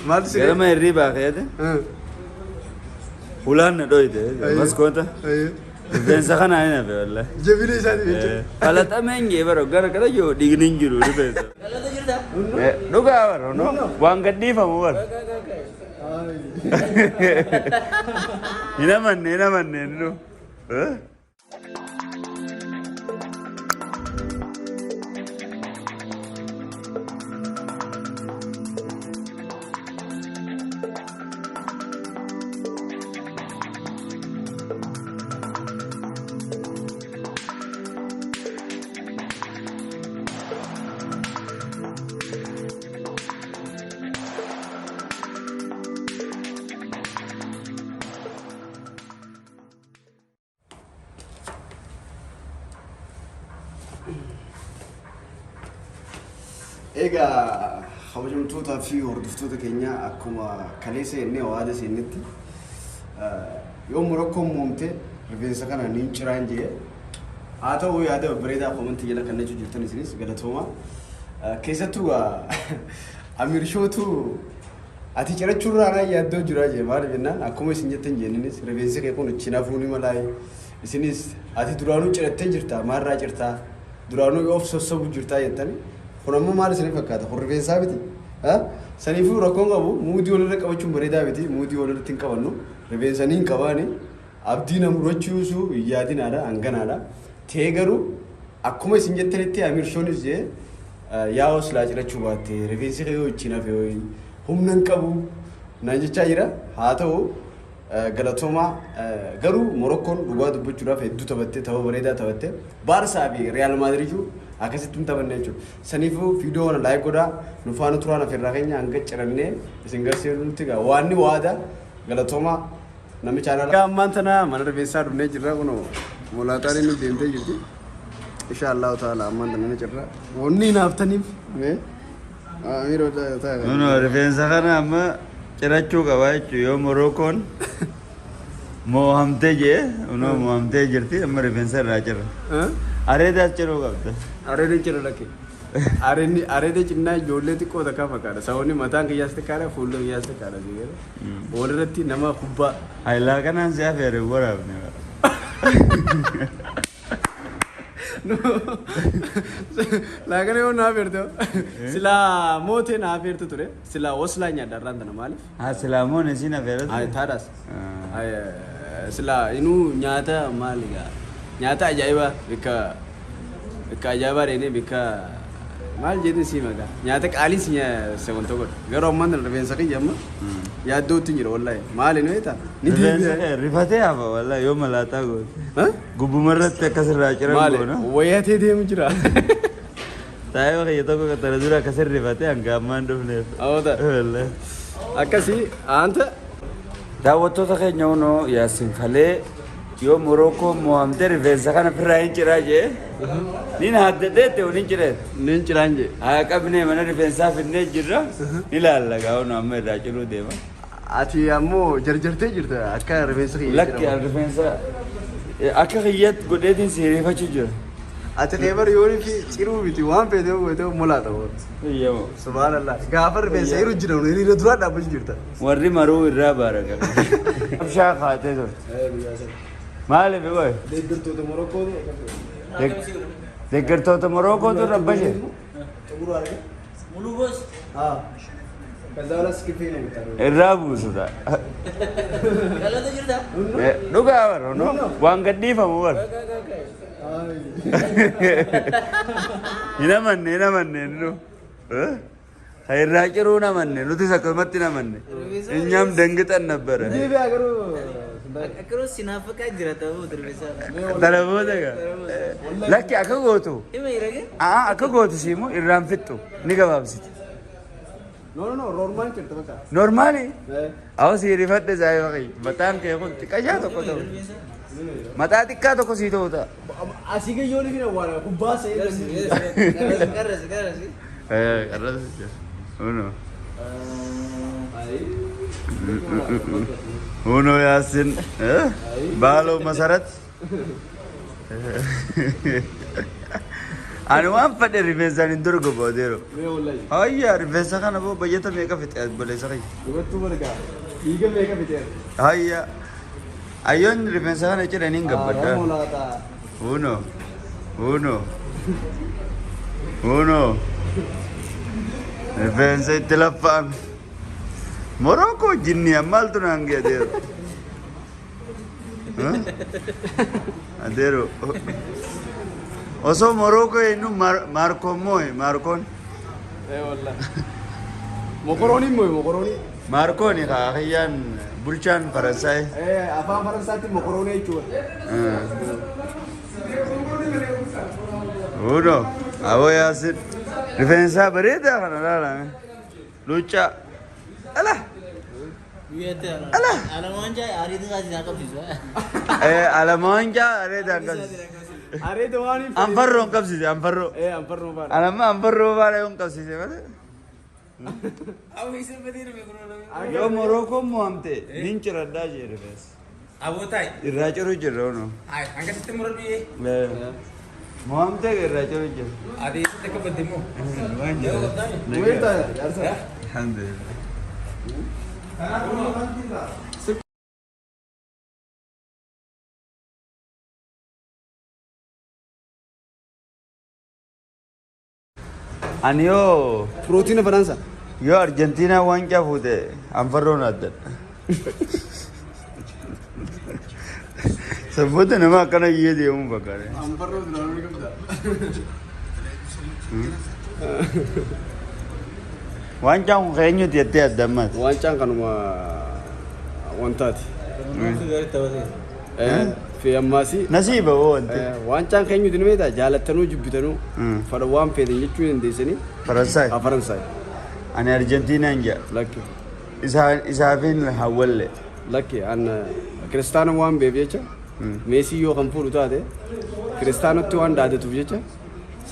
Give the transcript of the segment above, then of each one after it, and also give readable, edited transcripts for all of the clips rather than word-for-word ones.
Maaltu si Ganama hirribaa ka'eete hulaan na dhoyte maskoota. Rifeensa kana hin hafe wallahi. Jabina isaati jechuudha. Falaxamee hin jee bara gara gara yoo dhiigni hin jiru rifeensa. Dhugaa bara no waan gadhiifamu bara. Hin amanne hin amanne nu. Egaa kabajamtootaa fi hordoftoota keenya akkuma kaleessa jennee waada seennetti yoo Morokkoon moomte rifeensa kana niin ciraan jee haa ta'u yaada babbareedaa koomantii jala kan jechuu jirtan isinis galatooma. Keessattuu Amiir Shootu ati cirachuurraa anaa yaaddoo jiraa jee maaliif jennaan akkuma isin jettan jeenninis rifeensi kee kun ichi nafuu ni malaayi isinis ati duraanuu cirattee jirta maalirraa cirtaa duraanuu yoo of sossobu jirtaa jettani kun ammoo maal isinii fakkaata kun rifeensaa miti saniifuu rakkoon qabu muudii walirra qabachuun bareedaa miti muudii walirratti hin qabannu rifeensa ni hin qabaani abdii na murachuusu hin yaadinaadha hanganaadha ta'ee garuu akkuma isin jettanitti Amiir Shoonis jee yaa oslaa cirachuu baatte rifeensi kee yoo ittiin hafe humna hin qabu naan jechaa jira haa ta'u galatoomaa garuu Morokkoon dhugaa dubbachuudhaaf hedduu taphatte tapha bareedaa taphatte Baarsaa fi Riyaal Maadriitu akkasitti hin taphanne jechuudha. Saniifuu viidiyoo kana like godhaa nu faana turaan afeerraa keenya hanga cirannee isin garsiifnutti egaa waanni waada galatoomaa namni chaanaala. Egaa ammaan tana mana rifeensaa dhufnee jirra kunoo molaataan inni deemtee jirti. Insha Allahu ta'ala ammaan tana ni cirra. Wanni hinaaftaniif mee Amiiroo ta'e. Nuno rifeensa kana amma cirachuu qaba jechuun yoo Morokkoon moo'amtee jee unoo moo'amtee jirti amma rifeensa irraa cira. Areedaas ciruu qabda. Areeda cira lakke. Areedni areeda cinnaa ijoollee xiqqoo takka fakkaata. Sababni mataan kiyyaas xiqqaadha fuulli kiyyaas xiqqaadha. Walirratti nama kubbaa. Hayilaa kanaan si afeere waraabne. Laaqana yoo naaf eertu silaa mootee naaf eertu ture silaa waslaa nyaadha irraan tana maaliif? Haa silaa moone siin afeera Ay ture. taadhaas. Ay silaa inuu nyaata maali gaa nyaata ajaa'ibaa bikka bikka ajaa'ibaa dheenee bikka maal jedhin sii maqaa nyaata qaalii si nyaa wanta godha garuu ammaan tana rifeensa kiyya amma yaaddootti hin jira wallaahi maali nu eeta ni Rifeensa deebi'a. kee rifatee hafa wallahi yoo malaaxaa goote. Ha? Gubbuma irratti akkas irraa ciran Maali goona. wayatee deemu jira. Taa'ee kiyya tokko qaxara dura akkas rifatee hanga ammaan dhufneef. Awwata. Wallahi. Akkasii aanta Daawwattoota keenya hunoo Yaasin Kalee yoo Morokkoon mo'amte rifeensa kana firraa hin ciraa jee nin haddadheette nin cireette. Nin ciraan jee. Haa qabnee mana rifeensaa fidnee jirra ni laalla gaa hunoo amma irraa ciruu deema. Ati ammoo jarjartee jirta akka rifeensa kiyya Lakki jedhamu. an rifeensa akka kiyyatti godheetiin si rifachuu jira. Ati keebar yoonii fi ciruu miti waan feete yoo goote molaata boor. Eeyyamoo. Subhaanallah. Gaafa rifeensa yeroo jiran hiriira duraa dhaabbachuu jirta. Warri maruu irraa baaraka. Abshaa kaatee turte. Maaliif qoy? Deeggartoota Morokkoo. Deeggartoota Morookootu rabbashe. Xumuruu arga. Mulu boss. Haa. ከዛ በኋላ ስኪፕ ነው የምታደርገው። Irraa buusu ta'a. Galata jirta? Dhugaa bara no waan gadhiifamu bara. Hin amanne hin amanne nu. Irraa ciruu hin amanne nutis akkanumatti hin amanne. እኛም ደንግጠን ነበረ። Deebi'aa garuu Akkanuma sinaafakaa jira ta'uu rifeensa. Talaboota egaa. Lakki akka gootu Hima hirage? aa akka gootu siimu irraan fixxu ni gabaabsiti. No no no normal jirta bakka. Normaali. Awa sii rifadhe saayiba kiyya. Mataan kee kun xiqqashaa tokko ta'u. Mataa xiqqaa tokko sii ta'u ta'a. Asii gad yoo ni waan kubbaa sa'ee. Qarrasi qarrasi. Qarrasa jira. Uno. Uno Yaasin. Baaloo Masarat. Ani waan fedhe rifeensaan hin dorgomu adeero. Mee wallahi. Hayya rifeensa kana boo bayyata meeqa fixe obboleessa kiyya. Dubartuu margaa. Dhiiga meeqa fixeera. Hayya. Ayyoon rifeensa kana ciranii hin gabbadda. Mul'ata. Uno. Uno. Uno. Rifeensa itti laffa'ame. Morookoo jinni maaltu naan ga'e adeero. Adeero. Osoo Morookoo jennu Maarkoon moo'e Maarkoon. Ee wallahi. Mokorooniin moo'e mokoroonii. Maarkoon kiyyaan bulchaan Faransaay. Ee afaan Faransaatti mokoroonii jechuudha. Uno. Aboo Yaasin. Rifeensaa bareedaa kana laalame. Luuccaa. Ala. Biyya Alamaan ariitiin isaatiin haa qabsiisu. Alama waancaa areedaan qabsiise. Areeda waan hin Anfarroo hin qabsiise anfarroo. Ee anfarroo faana. Alama anfarroo faana yoo hin qabsiise malee. Aboo isa badii dhufe kun. Yoo Morookoon mo'amte nin ciradhaa jee rifeensa. Aboo taa'i. Irraa ciru jirra uno. Hayi hangasitti muradhu. Mo'amte irraa ciru jirra. Ati eessatti akka badde immoo. Waan jira. Weertaa jaarsa. Alhamdulillah. Ani yoo Pirootiina Faransaa. Yoo Arjentiinaa waancaa fuute anfarroon addadha. Sabboota nama akkana iyyee deemuun fakkaata. Anfarroo duraan ni qabda. Waancaan kun eenyuti jettee adda ammaati? Waancaan kanuma wantaati. Fi ammaasi. Nasiiba hoo wanti. Waancaan keenyuti ni beektaa jaalattanuu jibbitanuu fadha waan feetan jechuu dandeessanii. Faransaay. Haa Faransaay. Ani Arjentiinaan jedha. Lakki. Isaafin hawwalle. Lakki an kiristaana waan beef jecha Meesii yoo kan fuudhu taate kiristaanatti waan dhaadatuuf jecha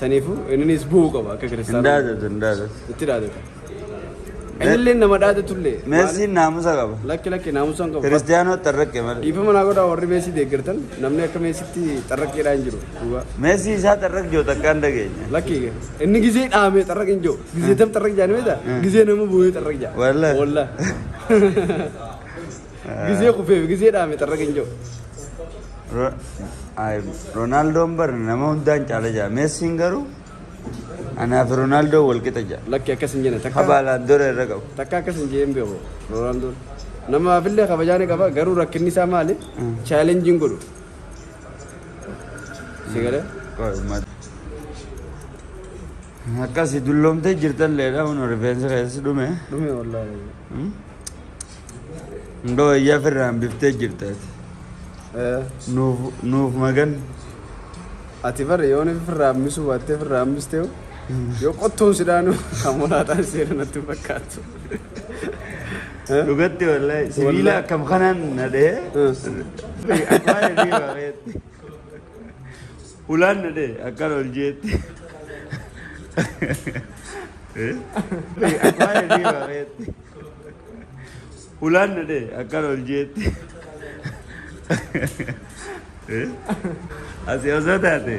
saniifuu innis bu'uu qaba akka Hin kiristaana. dhaadatu hin dhaadatu. Itti dhaadata. Innillee nama dhaadatullee. Meesiin naamusa qaba. Lakki lakki naamusaan qabu. Kiristiyaanoo xarraqqe malee. Dhiifama naa godhaa warri Meesii deeggartan namni akka Meesitti xarraqqeedhaan jiru. Dhugaa. Meesii isaa xarraq jiru takkaan dhageenya. Lakki inni gizee dhaame xarraq hin jiru. Gizee tam xarraq jaani beektaa? Gizee nama bu'ee xarraq jaa. Wallahi. Wallahi. Gizee kufee gizee dhaame xarraq hin jiru. Roonaaldoon bar nama hundaan caala jira. Meesiin garuu anaaf Roonaaldoo wal qixa jira. Lakki akkas hin jenne takka. Habaalaan dura irra qabu. Takka akkas hin jeen beeku Roonaaldoon. Namaafillee kabajaa ni qaba garuu rakkinni isaa maali? Challengeiin godhu. Si galee? Akkasii dulloomtee jirtan leedha kun rifeensa keessi dhume. Dhume wallaahi. Hunda wayyaa firraan biftee jirtaati. Nuuf nuuf magan. Ati barre yoo ni firraa hambisuu baattee firraa hambistee yoo qottoon si dhaanu kan mulaataan seera natti hin fakkaatu. Dhugatti wallaahi sibiila akkam kanaan na dhahee. Afaan irrii bareetti. Ulaan na dhahe akkan ol jeetti. Afaan irrii bareetti. Ulaan na dhahe akkan ol jeetti. Asii osoo taate.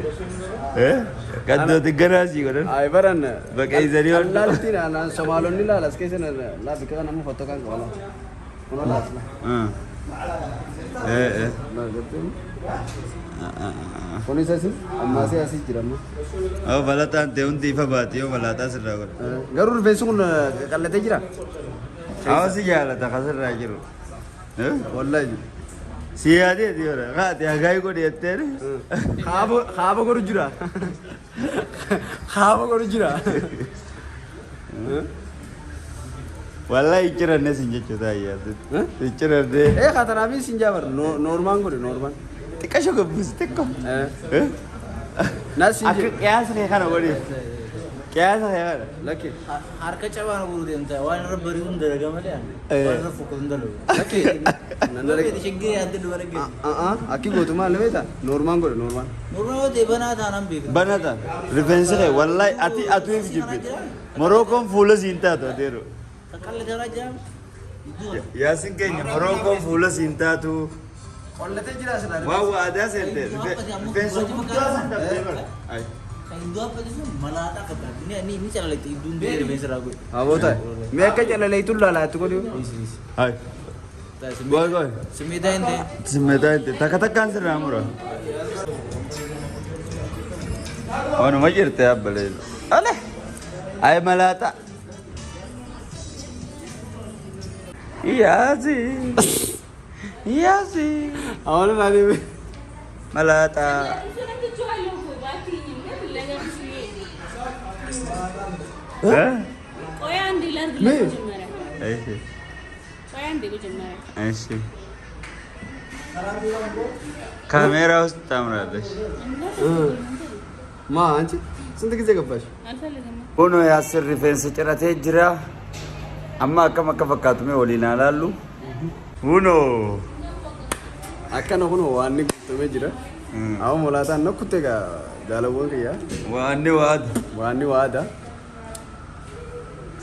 Qaddooti ganaa sii godhan. Ay baran. Baqeessanii ol. Allaaltiin anaan Somaalonni laala as keessa laa bikka kana amma fottoo kan qaba laa. Kun laas laa. Laa gartee. Kunis asii ammaasii asii jira amma. Yoo balataan ta'e hundi ifa baati yoo balaataa sirraa godha. Garuu rifeensi kun qallatee jira. Hawaasi jaalata kasirraa jiru. Wallaahi. Si yaadee dhiyoodha. Kaati hagaayii godhi jetteen. Haaba godhu jira. Haaba godhu jira. Wallahi icciranne sin jechuudha ayyaatu. Icciranne. Ee kaatanaafis sin jaabar noormaan godhe noormaan. Xiqqasho gabbis xiqqo. Nas sin Akka jedhe. qiyaasa kee kana godhiif. Qiyaasa kee kana. Lakki. Harka cabaan guruu deemta waan irra bari'uun dalaga malee waan irra fokkotu hin dalagu. Lakki. Shiggee yaadde dubara geessu. Akki gootu maal beektaa? Noormaan godhe noormaan. Morma yoo ta'e banaa taanaan beekama. Banata. Rifeensi kee wallahi ati atu if jibbite. Morookoon fuula siin taatu adeero. Qaqqalli karaa jira. Yaasin keenya Morookoon fuula siin taatu. Qollatee jira silaa. Waan waadaa seente. Rifeensa guddaa san dhabdee bara. Kan hinduu haphate sun malaaxaa fakkaatti. Ni ni ni calaletti hidduun du'ee rifeensa irraa godhe. Aboo ta'e. Mee akka calaleetu laalaatti godhu. Hai. Goy goy. Simmeetaa hin ta'e. Simmeetaa hin ta'e. Takka takkaan sirraa mura. Waanuma jirte abbalee. Ale. Ay malaaxa. Yaasi. Yaasi. Awwaala naanii. Malaaxa. ቆይ አንዴ ላድርግልህ መጀመሪያ። እሺ ቆይ አንዴ መጀመሪያ። እሺ። ካሜራ ውስጥ ታምራለሽ። ማ አንቺ ስንት ጊዜ ገባሽ? አልፈልግም። Kunoo Yaasir rifeensa ciratee jira. Amma akkam akka fakkaatu mee waliin haa laallu. Kunoo. Akkana kun waan inni guutamee jira. Amma molaataan nakkutte egaa jaalawwan kiyyaa. Waanni waada. Waan inni waada.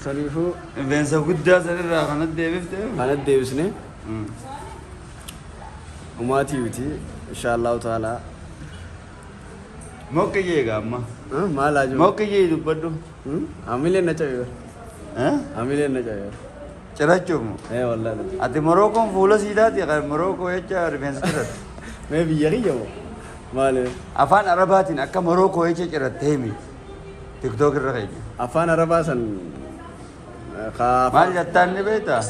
Saniifuu Rifeensa guddaa sanirraa kanatti deebifte. kanatti deebisnee umaatii miti inshaallahu taalaa. Moqqi egaa amma. Maal haa jiru? Moqqi dubbadhu. Amileen na cabe. Amileen na cabe. Cirachuuf moo? Ee wallaahi. Ati Morookoon fuula siidaati kan Morookoo jecha rifeensa ciratte. Mee biyya kiyya moo? Maali? Afaan Arabaatiin akka Morookoo jecha ciratte himi. TikTok irra keenya. Afaan Arabaa san Maal jettaan ni beektaa?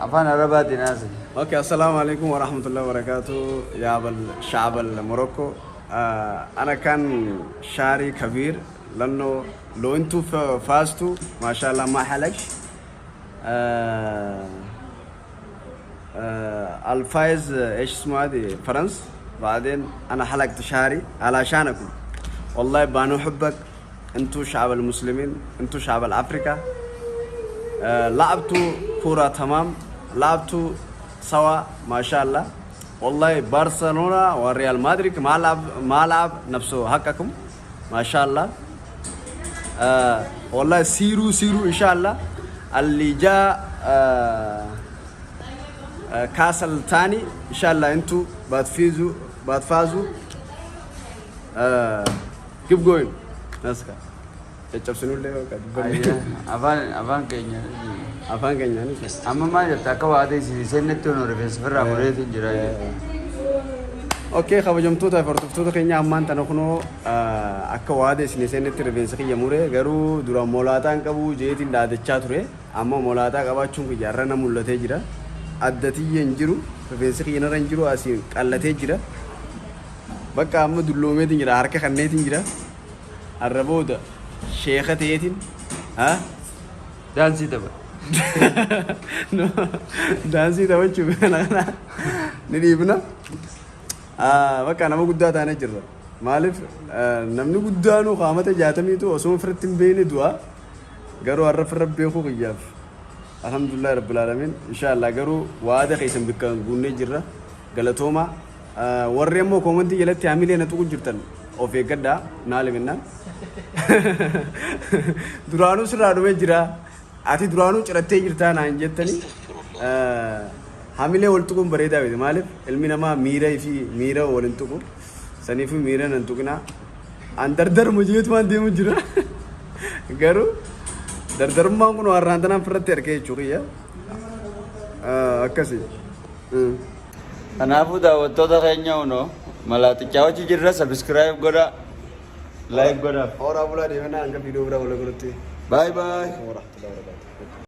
Afaan Arabaatiin haasa'e. Okay, السلام عليكم ورحمة الله وبركاته يا بل شعب الموروكو. أنا كان شعري كبير لأنه لو أنتوا فازتوا ما شاء الله ما حلقش. الفايز ايش اسمه هذه فرنس. بعدين انا حلقت شعري علشانكم والله بانو حبك انتوا شعب المسلمين انتوا شعب الافريكا. لعبتوا كرة تمام لعبتوا سوا ما شاء الله والله برشلونة والريال مدريد ما لعب ما لعب نفسه حقكم ما شاء الله. والله سيروا سيروا ان شاء الله اللي جاء كاس الثاني ان شاء الله انتوا بتفيزوا بتفازوا. Keep going ناسكا caccabsinuullee Afaan afaan keenya. Afaan keenyaanis. Amma maal jetta akka waadee isin seennetti hono rifeensa ofirraa mureetiin jira. Okay, kabajamtoota fi hordoftoota keenya ammaan tana kunoo akka waadee isin seennetti rifeensa kiyya mure garuu dura molaataa hin qabu jeetiin dhaadachaa ture. Amma molaataa qabaachuun kiyya har'a na mul'atee jira. Adda tiyya hin jiru rifeensi kiyya narra hin jiru asiin qallatee jira. Bakka amma dulloomeetiin jira harka kanneetiin jira. Har'a booda sheeka ta'eetiin haa Daansii tapha. Daansii taphachuuf kana kana ni dhiibna. Bakka nama guddaa taanee jirra. Maaliif namni guddaanuu qaamata 60tu osoo ofirratti hin beekne du'a. Garuu har'a ofirra beekuu kiyyaaf. Alhamdulillah rabbil alamin. Inshaallah garuu waada keessan bikka guunnee jirra. Galatooma. Warri ammoo koomantii jalatti hamilee na tuqu jirtan of eeggadhaa naa limennaan. Duraanuu sirraa dhumee jira. Ati duraanuu cirattee jirtaa naan jettanii. Hamilee wal tuquun bareedaa miti. Maaliif ilmi namaa miira fi miira wal hin tuqu. Saniif miira nan tuqinaa. An dardaruma jeetumaan deemu jira. Garuu dardarummaan kun warraan tanaan ofirratti argee jechuudha. Akkasi. Kanaafuu daawwattoota keenya hunoo malaaxichaa hojii jirra subscribe godhaa like godhaa. Horaa bulaa deemanii hanga viidiyoo biraa wal agarrutti. Bye bye. Warahmatullahi wabarakatuh.